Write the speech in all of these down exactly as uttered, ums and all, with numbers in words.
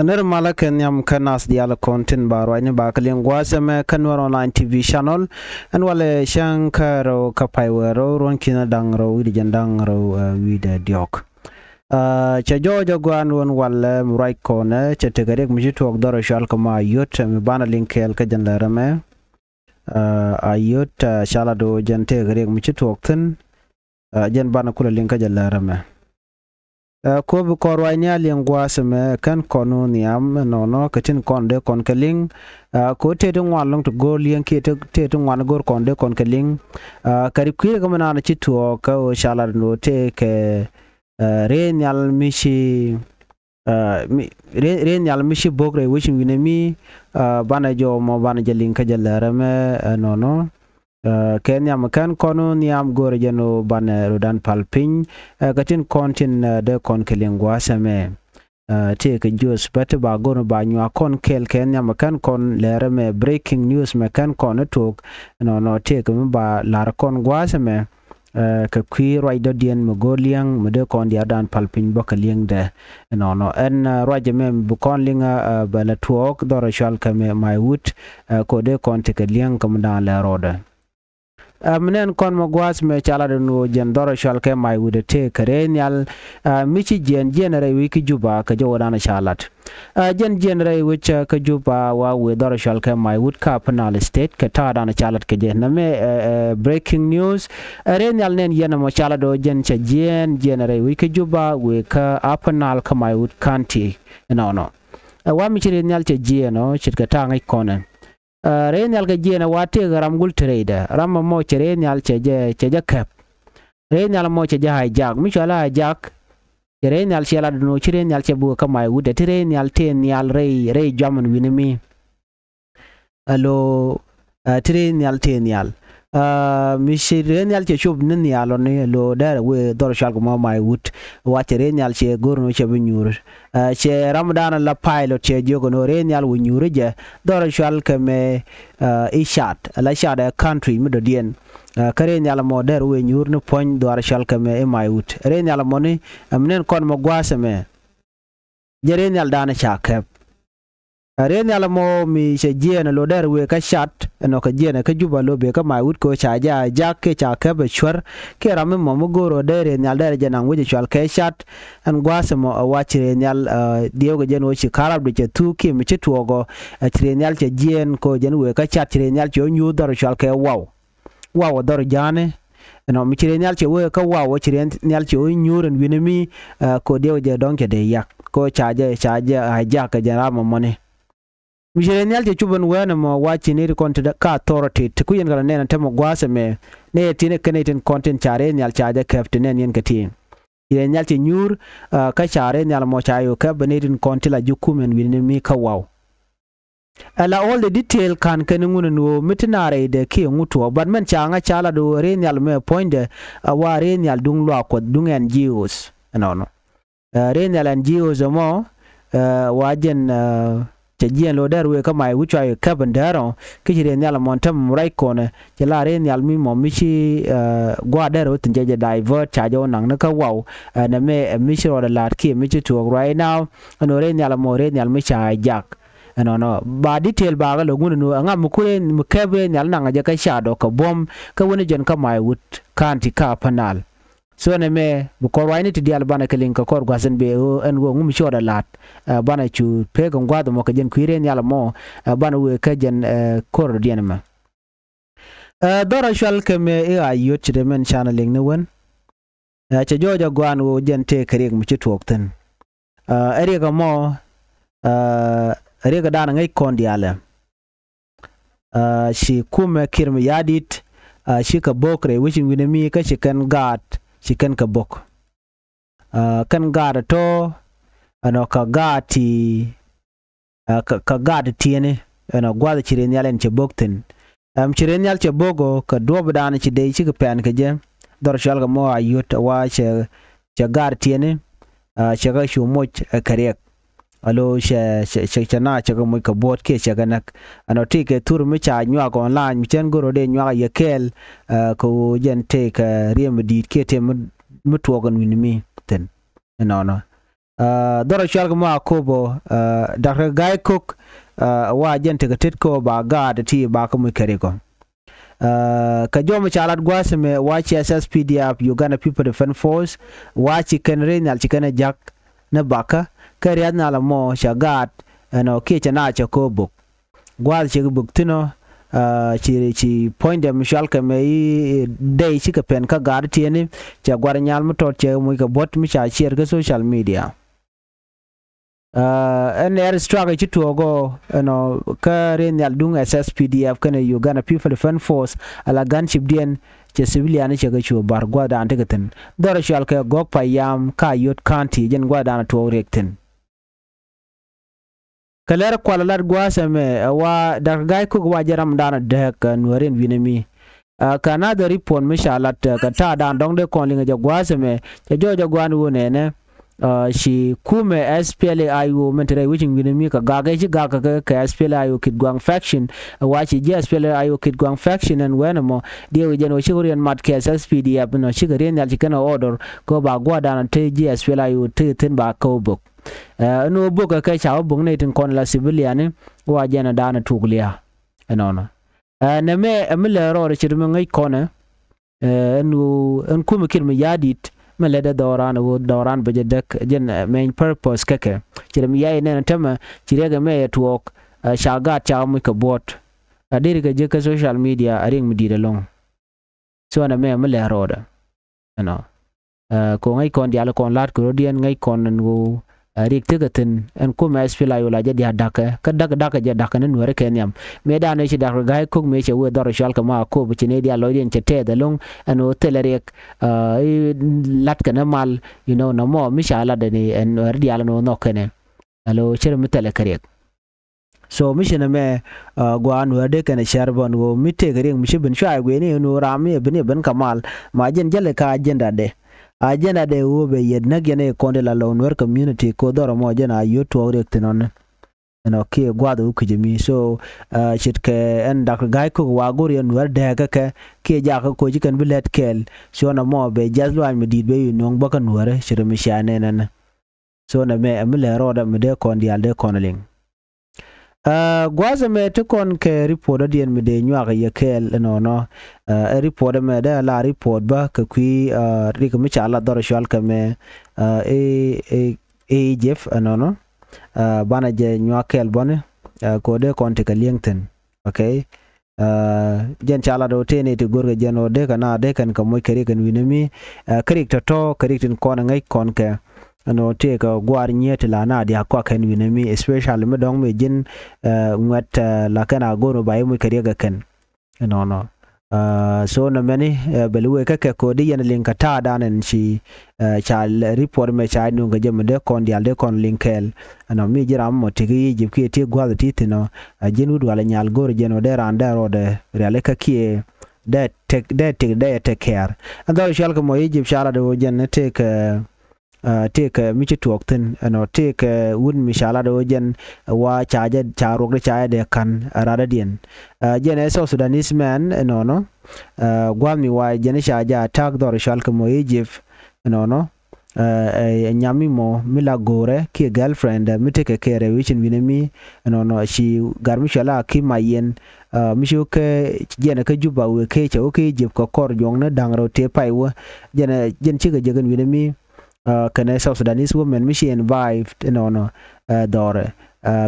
Nir malä kɛ nhiam kä nath diaal kɔn tin ba ruacni ba kɛ liŋ gua̱a̱th ɛmɛ kä Nuer Online T V channel. Ɛn walɛ cäŋ kä rɛw kä pay wee rɛw ruɔ̱n ki̱n da̱ŋ rɛw wi̱cdɛ jiɛn da̱ŋ rɛw, eh, wi̱cdɛ diɔ̱k. Eh, cɛ jɔɔc ɛ gua̱a̱n wän walɛ mi ruac kɔnɛ cɛ tekɛ riɛk mi ci tuɔɔk dhɔr ɛ cual kɛ ma yot, eh, mi banɛ liŋ kɛɛl kä jɛn lɛ rɛmɛ. Eh, a yot, eh, ca lat ɣöö jɛn tekɛ riɛk mi ci tuɔɔk thi̱n, eh, jɛn banɛ kulɛ liŋ kä jɛn lɛ rɛmɛ. Eh, kop kɔn ruacni a liŋ gua̱a̱th ɛmɛ kɛn kɔn wä nhiam ɛnɔnɔ kɛ tin kɔn dee kɔn kɛ liŋ. Eh, kɛ ɣöö tëë ti ŋuan lɔ̱ŋ ti go̱o̱r liɛŋ kiɛ tëë ti ŋuan go̱o̱r kɔn dee kɔn kɛ liŋ. Eh, kɛ ri kui̱dɛ kɛ mi naan ci tuɔɔk kɛ ɣöö ca lat ɛn ɣöö tëë kɛ, eh, rɛy nhial mi ci, eh, mi, rɛy, rɛy nhial mi ci bo̱k rɛy wec wi̱nɛ mi, eh, banɛ jɔw mɔ banɛ jɛ liŋ kä jɛ lɛ rɛmɛ, eh, ɛnɔnɔ. Eh, kɛ nhiam kɛn kɔn wä nhiam go̱o̱rɛ jɛn ɣöö banɛ rɔdan pal piny, eh, kɛ tin kɔn tin, eh, dee kɔn kɛ liŋ gua̱a̱th ɛmɛ. Eh, tëëkɛ jiöth bä ti ba go̱o̱r ba nyuak kɔn kɛɛl kɛ nhiam kɛn kɔn lɛ rɛmɛ breaking news mɛ kɛn kɔn ɛ tuɔɔk. Ɛnɔnɔ tëëkɛ mi ba la̱r kɔn gua̱a̱th ɛmɛ, eh, kɛ kui̱ ruac dɔ̱diɛn mi go̱o̱r liɛŋ mi dee kɔn diaal dan pal piny bä kɛ liɛŋdɛ. Ɛnɔnɔ ɛn, eh, ruac ɛmɛ bi kɔn liŋ, eh, bɛ lɛ tuɔɔk dhɔr ɛ cual kɛ mɛ may wut, eh, kɛ ɣöö dee kɔn tekɛ liɛŋ kɛ mi dan lɛ rɔɔdɛ. Ɛ, mi nɛn kɔn mɔ gua̱a̱th mɛ ca lat ɛn ɣöö jɛn dhɔr ɛ cual kɛ may wut ɛ tëëkɛ rɛy nhial, ɛ, mi ci jiɛɛn jiɛɛn rɛy wec kä Juba kɛ jɔwdan ca lat. Ɛ, jɛn jiɛɛn rɛy wec, ɛ, kä Juba wa wëë dhɔr ɛ cual kɛ may wut kä Upper Nile State kɛ ta̱a̱dan ca lat kɛ jɛ. Nɛmɛ, ɛ, ɛ, breaking news. Ɛ, rɛy nhial nɛn yɛn ɛmɔ ca lat ɣöö jɛn cɛ jiɛɛn jiɛɛn rɛy wec kä Juba wëë kä Upper Nile kä may wut County. Ɛnɔnɔ. Ɛ, wa mi ci rɛy nhial cɛ jiɛɛn ɔ ce̱tkɛ ta̱a̱ ŋäc kɔnɛ. Ɛ, rɛy nhial kɛ jiɛɛn ɛ wa tëëkɛ ram gul te rɛydɛ. Ram ɛmɔ cɛ rɛy nhial cɛ jɛ, cɛ jɛ kɛp. Rɛy nhial ɛmɔ cɛ jɛ hijack. Mi cɔal i̱ hijack, cɛ rɛy nhial cɛ lat ɛn ɣöö ci rɛy nhial cɛ bukɛ kä may wut ɛ ti rɛy nhial tëë nhial rɛy, rɛy juam ɛn wi̱ni mi. Alo, ɛ, ti rɛy nhial tëë nhial. Ɛ, mi ci rɛy nhial cɛ cop ni nhial ɔ ni alo dɛrɛ wëë dhɔr cual kɛ mɔ may wut. Wa cɛ rɛy nhial cɛ go̱r ɛn ɣöö cɛ bi nyuur. Ɛ, cɛ ramdan la pilot cɛ jiök ɛn ɣöö rɛy nhial wä nyuuri jɛ dhɔr cual kɛ mɛ, ɛ, i̱ Chad, la Chad ɛ country mi dɔ̱diɛn. Ɛ, kä rɛy nhial ɛmɔ dɛr wëë nyuur ni puɔ̱ny dhɔr cual kɛ mɛ i̱ may wut. Rɛy nhial ɛmɔ ni, ɛ, mi nɛn kɔn mɔ gua̱a̱th ɛmɛ. Jɛ rɛy nhialdan ca kɛp. Ɛ, rɛy nhial ɛmɔ mi cɛ jiɛɛn ɛ lo dɛr wëë kä Chad, ɛnɔ kɛ jiɛɛn ɛ kä Juba lo bëë kä may wut kɛ ɣöö ca jɛ hijack kiɛ ca kɛp ɛ cuär, kiɛ ram mi mɔ mi go̱o̱r ɣöö dee rɛy nhial dɛr jɛ naŋ wec ɛ cual kɛ Chad. Ɛn gua̱a̱th ɛmɔ ɛ wa ci rɛy nhial, ɛ, dhiɛɛw kɛ jɛn ɣöö ci karapdɛ cɛ thuk kiɛ mi ci tuɔɔk ɔ, ɛ, ci rɛy nhial cɛ jiɛɛn kɛ ɣöö jɛn wëë kä Chad ci rɛy nhial cɛ wä nyuur dhɔr cual kɛ Waw. Waw ɛ dhɔr ja̱a̱ni. Ɛnɔ mi ci rɛy nhial cɛ wee kä Waw ɛ ci rɛy nhial cɛ wä nyuur ɛn wi̱ni mi, ɛ, kɛ ɣöö dhiɛɛw jɛ dɔ̱ŋ cɛ dee yak. Kɛ ɣöö ca jɛ, ca jɛ hijack kɛ jɛn ram ɛmɔni. Mi ci rɛy nhial cɛ cup ɛn wee ɛn ɛmɔ wa ci nɛy ti kɔn ti kä authority ti kui̱c ɛn kɛ la nɛn ɛn täämɛ gua̱a̱th ɛmɛ. Nɛy ɛ tin ɛ kɛn nɛy tin kɔn tin ca rɛy nhial ca jɛ kɛp ti nɛn yɛn kɛ ti. Ci rɛy nhial cɛ nyuur, ɛ, kä ca rɛy nhial ɛmɔ ca yɛ kɛp ɛ nɛy tin kɔn ti la ji̱ kum ɛn wi̱ni mi kä Waw. Ɛ la all the detail ka̱n kɛn ŋun ɛn ɣöö mi ti na rɛydɛ kiɛ ŋut tuɔɔk, but mɛn ca ŋa̱c ca lat ɣöö rɛy nhial mɛ puɔ̱nydɛ, ɛ, wa rɛy nhial duŋ luaak Kuɔth, duŋ N G Os. Ɛnɔnɔ. Ɛ, rɛy nhial N G Os ɛmɔ, ɛ, wa jɛn, ɛ, cɛ jiɛɛn lo dɛr wëë kä may wut cua yɛ kɛp ɛn däär ɔ, kä ci rɛy nhial ɛmɔ ɛn täämɛ mi ruac kɔnɛ, cɛ la rɛy nhial mi mɔ mi ci, ɛ, gua̱a̱r dɛr wä thi̱n cɛ jɛ divert, ca jɛ wä naŋ ni kä Waw, ɛ, nɛmɛ, ɛ, mi ci rɔɔdɛ la̱t kiɛ mi ci tuɔɔk right now, ɛn ɣöö rɛy nhial ɛmɔ rɛy nhial mi ca hijack. Ɛnɔnɔ ba detail bakɛ lo̱k ŋun ɛn ɣöö ɛŋa mi ku rɛy mi kɛp rɛy nhial naŋ jɛ kä Chad ɔ kɛ buɔ̱m kä wä ni jɛn kä may wut ka̱n ti kä Upper Nile. So nɛmɛ bi kɔr ruacni ti diaal banɛ kɛ liŋ kɛ kɔr gua̱th ɛn bee ɣöö ɛn ɣöö ŋu mi ci rɔɔdɛ la̱t, ɛ, banɛ cu pek ɛn gua̱th ɛmɔ kɛ jɛn kui̱ rɛy nhial ɛmɔ, ɛ, banɛ wëë kä jɛn, ɛ, kɔr dɔ̱diɛn ɛmɛ. Ɛ, dhɔr ɛ cual kɛ mɛ i̱ Ayot ci dee mɛn canɛ liŋ ni wen. Ɛ, cɛ jɔɔc ɛ gɔaa ɛn ɣöö jɛn tëë kɛ riɛk mi ci tuɔɔk thi̱n. Ɛ, ɛ riɛk ɛmɔ, ɛ, riɛk ɛ da̱a̱n ŋäc kɔn diaalɛ. Ɛ, ci kumɛ Kiir Mayardit, ɛ, cikɛ bo̱k rɛy wec in wi̱nɛ mi kä ci kɛn gaat, ci kɛn kɛ bo̱k. Ɛ, kɛn gaat ɛ tɔ̱, ɛnɔ kɛ gaat ti, ɛ, kɛ, kɛ gaat ti tiɛni, ɛnɔ gua̱th ci rɛy nhial ɛn cɛ bo̱k thi̱n. Ɛm ci rɛy nhial cɛ bo̱k ɔ, kɛ duɔ̱ɔ̱pdan ci dee cikɛ pɛn kɛ jɛ. Dhɔr cual kɛ mɔ Ayot, wa cɛ, cɛ gaat tiɛni, ɛ, cɛ kɛ cu moc, ɛ, kɛ riɛk. Alo cɛ, cɛ, cɛ, cɛ na cɛ kɛ moc kɛ buɔ̱ɔ̱t kiɛ cɛ kɛ näk. Ɛnɔ ti kɛ thur mi ca nyuak online mi cɛn go̱r ɔ dee nyuak a yɛ kɛɛl, ɛ, kɛ ɣöö jɛn tëë kɛ riɛm mi di̱i̱t kiɛ tëë mi, mi tuɔɔk ɛn wi̱ni mi thi̱n. Ɛnɔnɔ. Dhɔrɔ cual kɛ mɔ Akobo, Doctor Gai Kok, wa jɛn tekɛ tet kɛ ba gaat ti ba kɛ muc kɛ ri kɔ. Kɛ jɔm ca lat gua̱a̱th ɛmɛ wa ci S S P D F, Uganda People Defense Force, wa ci kɛn ri nhial ci kɛn ɛ jak ni bakä kɛ riath nhial ɛmɔ ca gaat ɛnɔ kiɛ cɛ na cɛ kɛ bok. Gua̱a̱th cɛ kɛ bok thi̱n ɔ, ci ci puɔ̱nydɛ mi cual kɛ mɛ i̱ dɛy cikɛ pɛn kä gaat tiɛni cɛ gua̱r nyal mi tɔt cɛ muc kɛ buɔ̱t mi ca ciɛɛr kä social media. Ɛn air strike ci tuɔɔk ɔ ɛnɔ kä ri nhial duŋ S S P D F kɛnɛ Uganda People Defense Force ala gunship diɛn cɛ civilian cɛ kɛ cu bar gua̱a̱th dan tekɛ thi̱n. Dhɔr cual kɛ gɔ̱k payam ka yot county jɛn gua̱a̱th dan tuɔɔk riɛk thi̱n. Kɛ lɛr kual lat gua̱a̱th ɛmɛ ɛ wa Doctor Gai Kok wa jɛ ram dan dääk nuääri ɛn wi̱nɛ mi. Kɛ another report mi ca lat kɛ ta̱a̱ dan dɔ̱ŋ dee kɔn liŋ jɛ gua̱a̱th ɛmɛ cɛ jɔɔc jɛ gua̱a̱n wun ɛnɛ. Ci kumɛ S P L A I O min te rɛy wecin wi̱nɛ mi kɛ gak ɛ ci gak kɛ kɛ S P L A I O Kitgwang faction. Ɛ wa ci ji̱ S P L A I O Kitgwang faction ɛn wɛn ɛmɔ diɛ wi̱c jɛn wä ci wä riɛn mat kɛ S S P D F nɔ cikɛ riɛn nhial ci kɛn ɛ order kɛ ba gua̱a̱th dan te ji̱ S P L A I O te thi̱n ba kɛ wä bok. Ɛn wä bok kɛ kɛ ca wä bok nɛy tin kɔn la civilian ni wa jɛn ɛ dan ɛ tuk lia̱a̱. Ɛnɔnɔ. Nɛ mɛ ɛ mi lɛ rɔɔd cit mi ŋäc kɔnɛ. Ɛn ɣöö ɛn kumɛ kiɛt mi ya̱a̱ di̱t mi lɛt ɛ dhɔran ɣöö dhɔran bɛ jɛ däk jɛn main purpose kɛkɛ. Ci rɛ mi ya̱a̱ inɛn tämɛ ci riɛk ɛmɛ ɛ tuɔɔk. Ca gaat ca muc kɛ buɔ̱t a deri kɛ jek kä social media a riɛk mi di̱t ɛlɔ̱ŋ. So ɛn ɛmɛ mi lɛ rɔɔdɛ ɛnɔ. Ko ŋäc kɔn diaal kɔn la̱t kɛ rɔ̱diɛn ŋäc kɔn ɛn ɣöö rik tekɛ thi̱n ɛn kumɛ S P L A I O la jɛ dia̱a̱ da̱kɛ kä da̱k da̱kɛ jɛ da̱kɛ ni nuäärä kɛ nhiam. Mëë da̱a̱n ëë ci Doctor Gai Kok mëë cɛ wee dhɔr cual kɛ ma Akobo ci nɛy diaal lɔcdiɛn cɛ tɛɛth ɛlɔ̱ŋ ɛn ɣöö thilɛ riɛk. I̱ la̱tkɛ ni mal, you know, nɔmɔ mi ca lat ɛn nuäärä diaal ɛn ɣöö nhɔk kɛnɛ. Alo cɛ rɛ mi thilɛ kɛ riɛk. So mi ci nɛmɛ gua̱a̱ nuäär dee kɛnɛ cär bä ɛn ɣöö mi tëëkɛ riɛk mi ci ben cua ɛ guiɛni ɛn ɣöö ram mi ɛ ben ɛ ben kɛ mal. Ma jɛn jälɛ ka agenda dɛ. Agenda dɛ ɣöö bɛ yɛ näk yɛn ɛ kɔn ti la lɔw nuäär community ko dhɔr ɛmɔ jɛn a yio̱t tuɔɔk riɛk thi̱n ɔni. Ɛnɔ kiɛ gua̱a̱th ɛ wä kui̱c ɛmi. So ce̱tkɛ ɛn Doctor Gai Kok wa go̱r yɛn nuäär dääkä kɛ kiɛ jakä koci kɛn bi lät kɛɛl. So nɔmɔ bɛ jiath luaac mi di̱i̱t bɛ yi nuɔ̱ŋ bä kä nuäärä ce̱t mi cia nɛn ɛnɛ. So nɛmɛ ɛ mi lɛ rɔɔdɛ mi dee kɔn diaal dee kɔn liŋ. Gua̱a̱th ɛmɛ ti kɔn kɛ report ɔ diɛn mi dee nyuak yɛ kɛɛl ɛnɔnɔ. Ɛ report ɛmɛ dee la report bä kɛ kui̱ rik mi ca la dhɔr cual kɛ mɛ ɛ Egypt ɛnɔnɔ. Banɛ jɛ nyuak kɛɛl bɔni kɛ dee kɔn ti kɛ liɛŋ thi̱n. Okay. Jɛn ca lat ɣöö tëë nɛy ti görkɛ jɛn ɣöö dee kɛ na dee kɛn kɛ moc kɛ rik ɛn wi̱nɛ mi. Kä rik tɔ̱tɔ̱ kɛ rik tin kɔn ɛ ŋäc kɔn kɛ ɛn ɣöö tëë kɛ gua̱a̱r nyiee ti la na dia̱a̱k kɔak kɛn wi̱nɛ mi, especially mi dɔ̱ŋ mi ji̱n ŋuɛ̈t la kɛn a go̱o̱r mi ba i̱ moc kɛ riɛk ɛ kɛn. Ɛnɔnɔ. So nɛmɛni bɛ li wee kä kɛ ko̱di yɛn liŋ kɛ ta̱a̱dan ɛn ci ca report mɛ ca nuŋ kɛ jɛ mi dee kɔn diaal dee kɔn liŋ kɛɛl. Ɛnɔ mi ji̱ ram mɔ ti kä Egypt kiɛ ti gua̱th ti thi̱n ɔ. A ji̱n wut walɛ nyal go̱r jɛn ɔ dee raan dee rɔɔdɛ rialikä kiɛ dee tek dee tek dee tek kɛɛr. Ɛn dhɔr cual kɛ mɔ Egypt ca lat ɣöö jɛn tekɛ Tëëkɛ mi ci tuɔɔk thi̱n ɛnɔ tëëkɛ wut mi ca lat ɣöö jɛn wa ca jɛ ca ruɔkdɛ ca jɛ dee ka̱n ɛ radädiɛn. Jɛn ɛ South Sudanese man ɛnɔnɔ. Gua̱a̱th mi wa jɛn ca jɛ attack dhɔr cual kɛ mɔ Egypt ɛnɔnɔ. Ɛ nyam mi mɔ mi la go̱o̱rɛ kiɛ girlfriend mi tekɛ kɛɛrɛ wi̱cin wi̱nɛ mi ɛnɔnɔ ci gar mi cual a ki ma yɛn. Mi ci wä kɛ jɛn kä Juba wëë kecɛ wä kɛ Egypt kɛ kɔr juɔ̱ŋni da̱ŋ rɛw tëë pay wä. Jɛn jɛn cikɛ jɛ kɛn wi̱nɛ mi. Kɛnɛ South Sudanese women mi ci invite inɔnɔ dhɔrɛ.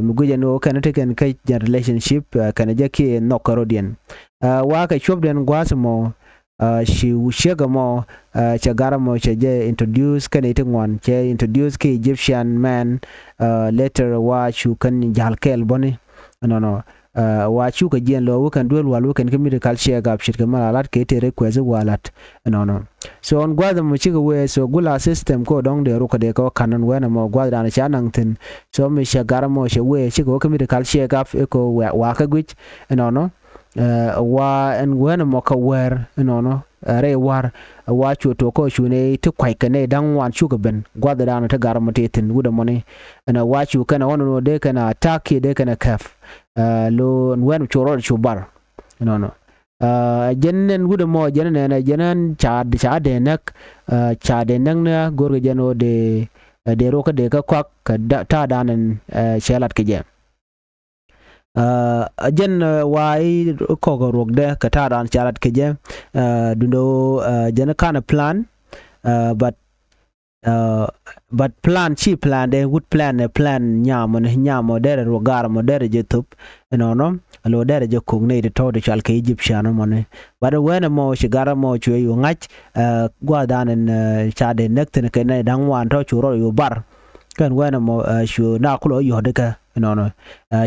Mi guic ɛn ɣöö kɛn ti kɛn kä jɛn relationship kɛnɛ jɛ kiɛ nhɔk kärɔ̱diɛn. Wa kɛ cuɔpdiɛn gua̱a̱th mɔ ci ciek ɛmɔ cɛ gar ɛmɔ cɛ jɛ introduce kɛnɛ iti ŋuan cɛ introduce kɛ Egyptian man. Later wa cu kɛn ja̱l kɛɛl bɔni inɔnɔ. Wa cukɛ jiɛn lɔ wä kɛn duel wal wä kɛn kä medical check up ce̱tkɛ mɛ la lat kɛ tëë request wä lat. Ɛnɔnɔ. So ɣän gua̱th ɛmɔ cikɛ wee so gula system kä dɔ̱ŋ dee ruk kɛ dee kɛ wä ka̱n ɣän wee nɛmɔ gua̱th dan ca naŋ thi̱n. So mi cɛ gar ɛmɔ cɛ wee cikɛ wä kä medical check up ikɛ wä wakä guic. Ɛnɔnɔ. Wa ɛn wee nɛmɔ kɛ wɛɛr ɛnɔnɔ. Rɛy war wa cu tuɔk kä cu nɛ ti kuac kɛ nɛy da̱ŋ wan cukɛ ben gua̱th dan ti gar ɛmɔ ti thi̱n wut ɛmɔni. Ɛn wa cu kɛn ɛ ɣɔn ɛnɔ dee kɛn a ta̱k kiɛ dee kɛn ɛ kɛp. Lo wɛn cu rɔɔd cu bar. Nɔnɔ. Jɛn nɛn wut ɛmɔ jɛn nɛn jɛn ca ca dee näk. Ca dee näk ni a go̱rkɛ jɛn ɣöö dee Ɛ, dee rok kä dee kä kuak kɛ ta̱a̱dan in cɛ lat kɛ jɛ. Ɛ jɛn wa i̱ kɔk ruɔkdɛ kɛ ta̱a̱dan cɛ lat kɛ jɛ. Ɛ, duundɛ ɣöö jɛn ɛ ka̱n ɛ plan. Ɛ, but ɛ, but plan ci plan dee wut plan ɛ plan nyamɔ ni nyamɔ derɛ ruɔk gar mɔ derɛ jɛ thop. Ɛnɔnɔ a lo derɛ jɛ kok nɛy ti tɔ̱ ti cɔal kɛ Egyptian mɔ ni. But wɛn ɛmɔ ci gar ɛmɔ cuɛ yu ŋa̱c. Ɛ, gua̱a̱th dan ɛn ca dee näk thin kɛ nɛy da̱ŋ wan tɔ̱ cu rɔ yu bar. Kɛn wɛn ɛmɔ cu na kulɔ yɔ̱t kɛ. Ɛnɔnɔ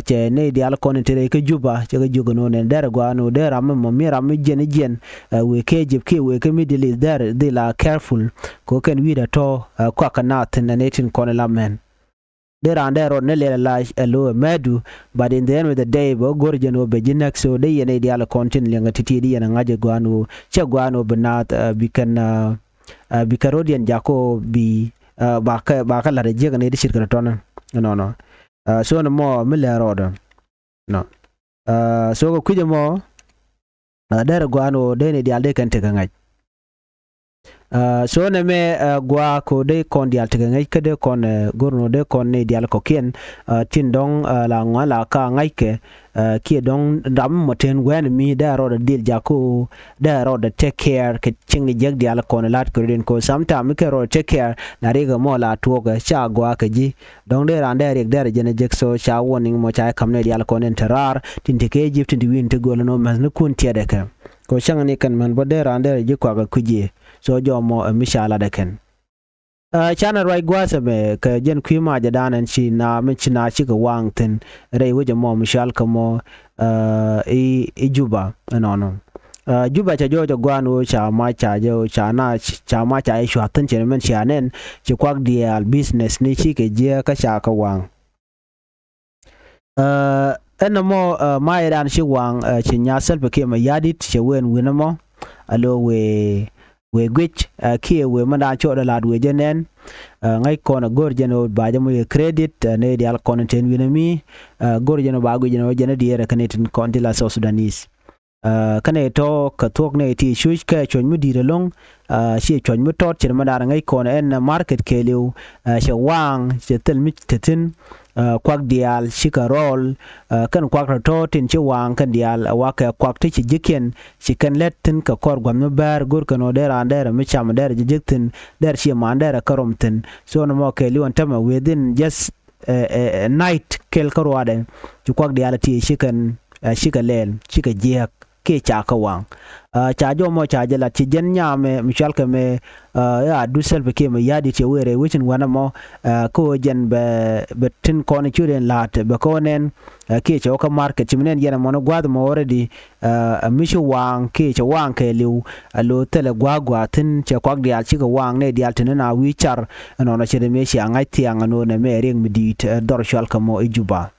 cɛ nɛy diaal kɔn in te rɛy kä Juba cɛ kɛ jiök ɛn ɣöö nɛn derɛ gua̱a̱n ɣöö dee ram ɛmɔ mi ram mi jiɛn i̱ jiɛn. Ɛ, wëë kä Egypt kiɛ wëë kä Middle East derɛ dhil a careful. Kɛ ɣöö kɛn wi̱i̱dɛ tɔ̱ ɛ kuak kɛ naath thi̱n ɛn ɛ tin kɔn ila mɛn. Dee raan dee rɔɔd ni lɛl ala ɛ lo̱o̱ ɛ mɛɛdu. But in the end of the day bɛ go̱r jɛn ɣöö bɛ ji̱ näk. So dee yɛn nɛy diaal kɔn tin liɛŋɛ ti̱ti̱ dee yɛn ɛ ŋa̱c ɛ gua̱a̱n ɣöö cɛ gua̱a̱n ɣöö bi naath ɛ bi kɛn ɛ bi kɛn ro̱diɛn jakä ɣöö bi ɛ bakɛ bakɛ la̱t ɛ jiäk ɛ nɛy ti ce̱tkɛ tɔ̱tɔ̱nä. Ɛnɔnɔ. Ɛ, so ni mɔ mi lɛ rɔɔdɛ. Nɔ. Ɛ, so kɛ kui̱c ɛmɔ ɛ derɛ gua̱a̱n ɣöö dee nɛy diaal dee kɛn tekɛ ŋa̱c. Ɛ, so nɛmɛ ɛ gua̱a̱k ɣöö dee kɔn diaal tekɛ ŋäc kä dee kɔn ɛ go̱r nɔ dee kɔn nɛy diaal kɔ̱kiɛn. Ɛ, tin dɔ̱ŋ ɛ la ŋuan la ka ŋa̱ckɛ. Ɛ, kiɛ dɔ̱ŋ ram mɔ ten wɛn mi dee rɔɔdɛ dhil jakä ɣöö dee rɔɔdɛ take care kɛ cieŋ ni jiäk diaal kɔn la̱t kɛ rɔ̱diɛn kɛ ɣöö sometime mi kɛ rɔɔdɛ take care na riɛk ɛmɔ la tuɔɔkɛ ca gua̱a̱k kɛ ji̱. Dɔ̱ŋ dee raan dee riɛk dee rɛ jɛn ɛ jek. So ca warning mɔ ca jɛ ka̱m nɛy diaal kɔn in te raar tin te kɛ Egypt tin te wi̱i̱n te gööl ɛn ɣöö mɛth ni kun tiɛtdɛ kɛ. Kɛ ɣöö cäŋ ni kɛn män bä dee raan dee rɛ ji̱ kuak ɛ kui̱c yɛ. So jɔmɔ ɛ mi ca lat ɛ kɛn. Ɛ, canɛ ruac gua̱a̱th ɛmɛ kɛ jɛn kui̱ macɛ da̱a̱n ɛn ci na mi ci na cikɛ waŋ thi̱n rɛy wec ɛmɔ mi cual kɛ mɔ ɛ i̱ Juba ɛnɔnɔ. Ɛ, Juba ca jɔɔc ɛ gua̱a̱n ɣöö ca mac ca jɛ ɣöö ca na ca mac ca jɛ cua̱th thi̱n cɛ ni mɛn cia nɛn ci kuak diaal business ni cikɛ jiɛ kä ca kɛ waŋ. Ɛ, ɛn ɛmɔ ɛ mac dan ci waŋ ɛ ci nya Salva Kiir Mayardit cɛ wen wi̱n ɛmɔ. A lo wëë wëë guic ɛ kiɛ wëë mɛn dan cɔɔdɛ la̱t wëë jɛ nɛn. Ɛ, ŋäc kɔn ɛ go̱r jɛn ɣöö ba jɛ mɔ yɛ credit ɛ nɛy diaal kɔn in ten wi̱n ɛmi. Ɛ, go̱r jɛn ɣöö ba guic jɛn ɣöö jɛn ɛ diɛɛr ɛ kɛn in tin kɔn ti la South Sudanese. Ɛ, kɛnɛ tɔ̱ kɛ thuɔ̱k nɛy ti cuc kɛ cuɔ̱c mi di̱i̱t ɛlɔ̱ŋ. Ɛ, ciɛ cuɔ̱c mi tɔt cin mɛ da̱r ŋäc kɔn ɛn market kɛɛliw. Ɛ, cɛ waŋ cɛ thil mi te thi̱n. Ɛ, kuak diaal cikɛ rɔɔl. Ɛ, kɛn kuak tɔ̱tɔ̱ tin ci waŋ kɛn diaal ɛ wakɛ kuak ti ci ji̱kiɛn ci kɛn lɛt thi̱n kɛ kɔr gua̱th mi bäär go̱r kɛn ɣöö dee raan dee rɛ mi cam dee rɛ ji̱ ji̱k thi̱n dee rɛ ciɛ man dee rɛ kä rɔm thi̱n. So ni mɔ kɛɛliw ɛn tämɛ within just ɛ, ɛ, ɛ, night kɛl kä ruaadɛ. Ci kuak diaal ti cikɛn ɛ cikɛ lɛl cikɛ jiɛk kiɛ ca kä waŋ. Ɛ, ca jɔmɔ ca jɛ lat ci jɛn nyamɛ mi cual kɛ mɛ ɛ, ɛ, a du Salva Kiir Mayardit cɛ wëë rɛy wecin wanɛ mɔ ɛ, kä ɣöö jɛn bɛ bɛ tin kɔn ci rɛn la̱t bɛ kä ɣöö nɛn ɛ, kiɛ cɛ wä kä market ci mi nɛn yɛn ɛmɔni gua̱a̱th mɔ already. Ɛ, mi ci waŋ kiɛ cɛ waŋ kɛɛliw ɛ lo thilɛ gua̱a̱k gua̱a̱ thi̱n cɛ kuak diaal cikɛ waŋ nɛy diaal tin na wi̱i̱ car. Ɛnɔnɔ ce̱t ɛmɛ cia ŋa̱c thiaŋ ɛn ɣöö nɛmɛ riɛk mi di̱i̱t ɛ dhɔr cual kɛ mɔ i̱ Juba.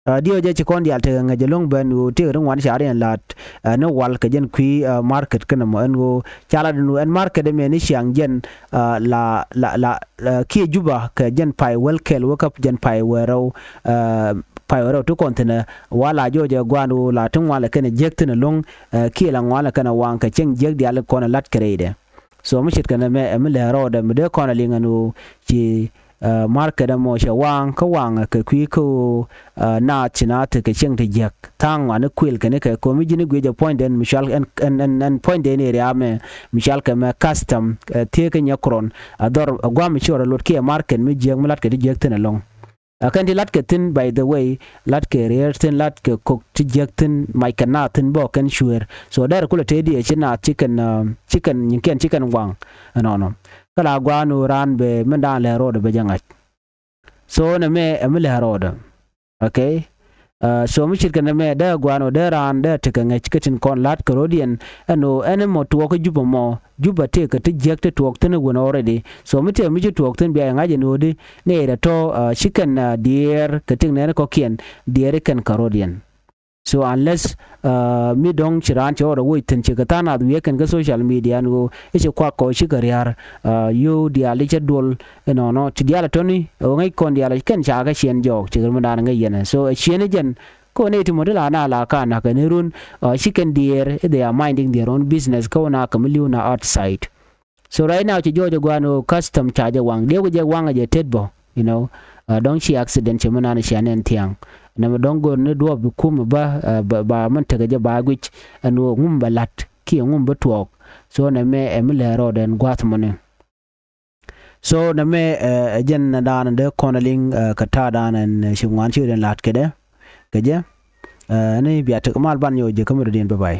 Ɛ, diɔ̱ɔ̱cɛ ci kɔn diaal tekɛ ŋäc ɛlɔ̱ŋ ben ɣöö tëëk ri ŋuan ca riɛn la̱t ɛ ni wal kɛ jɛn kui̱ ɛ market kɛn ɛmɔ ɛn ɣöö ca lat ɛn ɣöö ɛn market ɛmɛ ni ciaŋ jɛn ɛ la la la kiɛ Juba kɛ jɛn pay wäl kɛl wä käp jɛn pay wäl rɛw. Ɛ, pay wäl rɛw ti kɔn thi̱nɛ wa la jɔɔcɛ gua̱a̱n ɣöö la ti ŋuan lɛ kɛn ɛ jiäk thi̱n ɛlɔ̱ŋ. Ɛ, kiɛ la ŋuan lɛ kɛn ɛ waŋ kɛ cieŋ jiäk diaal kɔn ɛ la̱t kɛ rɛydɛ. So mi ce̱tkɛ nɛmɛ ɛ mi lɛ rɔɔdɛ mi dee kɔn ɛ liŋ ɛn ɣöö ci ɛ, market ɛmɔ cɛ waŋ kä waŋ kɛ kui̱ kä ɣöö ɛ, naath ci naath tekɛ cieŋ ti jiäk tha̱a̱ŋ ŋuani kuël kɛn kɛ ko̱mi ji̱n i̱ guic ɛ puɔ̱nydɛn mi cual ɛn ɛn ɛn ɛn puɔ̱nydɛn area mɛ mi cual kɛ mɛ custom ɛ, thieekä nyɛ kurɔn. Ɛ dhɔr ɛ gua̱a̱m mi ci rɔ luɔt kiɛ market mi jiäk mi la̱tkɛ ti jiäk thi̱n ɛlɔ̱ŋ. Ɛ kɛn ti la̱tkɛ thi̱n, by the way, la̱tkɛ riɛɛr thi̱n, la̱tkɛ kok ti jiäk thi̱n, mac kɛ naath thi̱n bä kɛn cuëër. So dɛr kulɛ tëëdi ɛ ci naath ci kɛn ɛ, ci kɛn nyiŋkiɛn ci kɛn waŋ. Ɛnɔnɔ. Kä la gua̱a̱n ɣöö raan bɛ min daan lɛ ro̱o̱dɛ bɛ jɛ ŋa̱c. So nɛmɛ ɛ mi lɛ ro̱o̱dɛ. Okay. Ɛ, so mi ce̱tkɛ nɛmɛ dee gua̱a̱n ɣöö dee raan dee tekɛ ŋäc kä tin kɔn la̱t kɛ ro̱diɛn. Ɛn ɣöö ɛn mɔ tuɔɔk kä Juba mɔ, Juba tëëkɛ ti jiäk ti tuɔɔk thi̱n ɛ wen already. So mi tëë mi ci tuɔɔk thi̱n bia yɛ ŋa̱c ɛn ɣöödi nɛy rɛ tɔ̱ ɛ, ci kɛn ɛ, diɛɛr kɛ tëk nɛɛni kɔ̱kiɛn diɛɛri kɛn kɛ ro̱diɛn. So unless ɛ, mi dɔ̱ŋ ci raan cɛ ɣɔr ɛ woc thi̱n ci kɛ tha̱a̱ŋ nath wi̱i̱ ɛ kɛn kä social media ɛn ɣöö i̱ ci kuak kɔ ci kɛ ria̱r ɛ, yio̱w diaal i̱ cä duɔl. Ɛnɔnɔ ti diaal ɛ tɔ̱ni ɛ ɣöö ŋäc kɔn diaal ɛ kɛn ca kɛ ciɛn jɔɔk ci kɛ mi daan ŋäc yɛn ɛ. So ɛ ciɛn ɛ jɛn kä ɣöö nɛy ti mɔ ti la na la ka na̱k kɛ ni run ɛ, ci kɛn diɛɛr i̱ they are minding their own business kä ɣöö na kɛ mi li̱w na outside. So right now ci jɔɔc ɛ gua̱a̱n ɣöö custom ca jɛ waŋ, diɛw kɛ jɛ waŋ ɛ jɛ tet bä, you know. Dɔ̱ŋ ci accident ci mi nan cia nɛn thia̱a̱ŋ. Nɛmɛ dɔ̱ŋ go̱r ni duɔ̱ɔ̱p bi kum ba, ba min tekɛ jɛ ba guic ɛn ɣöö ŋum bɛ la̱t kiɛ ŋum bä tuɔɔk. So nɛmɛ ɛ mi lɛɛr rɔɔdɛ ɛn gua̱a̱th mɔni. So nɛmɛ ɛ jɛn daanɛ dee kɔn liŋ kɛ ta̱a̱ daanɛ ɛn ci ŋuan ci den la̱t kɛ dɛ kɛ jɛ. Ni bia tek mal ban nyɔk jɛ kä mi dɔ̱diɛn bye bye.